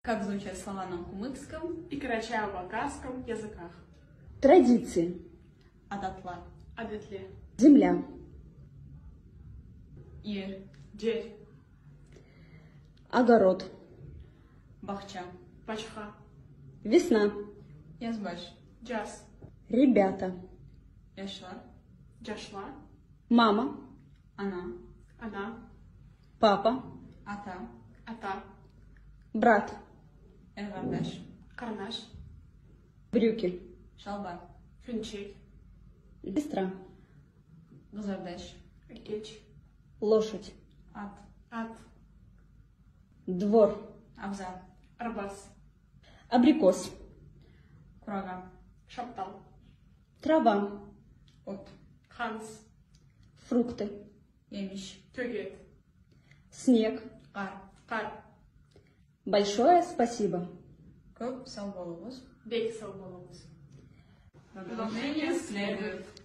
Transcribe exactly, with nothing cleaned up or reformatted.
Как звучат слова на кумыкском и карачаево-балкарском языках? Традиции. Адатла. Адетле. Земля. Ер. Джер. Огород. Бахча. Бачха. Весна. Язбаш. Джаз. Ребята. Джашла. Джашла. Мама. Ана. Ана. Папа. Ата. Ата. Брат. Эр къардаш. Къарнаш. Брюки. Шалбар. Кёнчек. Сестра. Къызардаш. Эркеч. Лошадь. Ат. Ат. Двор. Абзар. Арбаз. Абрикос. Къурагъа. Шаптал. Трава. От. Ханс. Фрукты. Емиш. Тёгет. Снег. Къар. Къар. Большое спасибо. Кёп сау болугъуз. Бек сау болугъуз. Продолжение следует.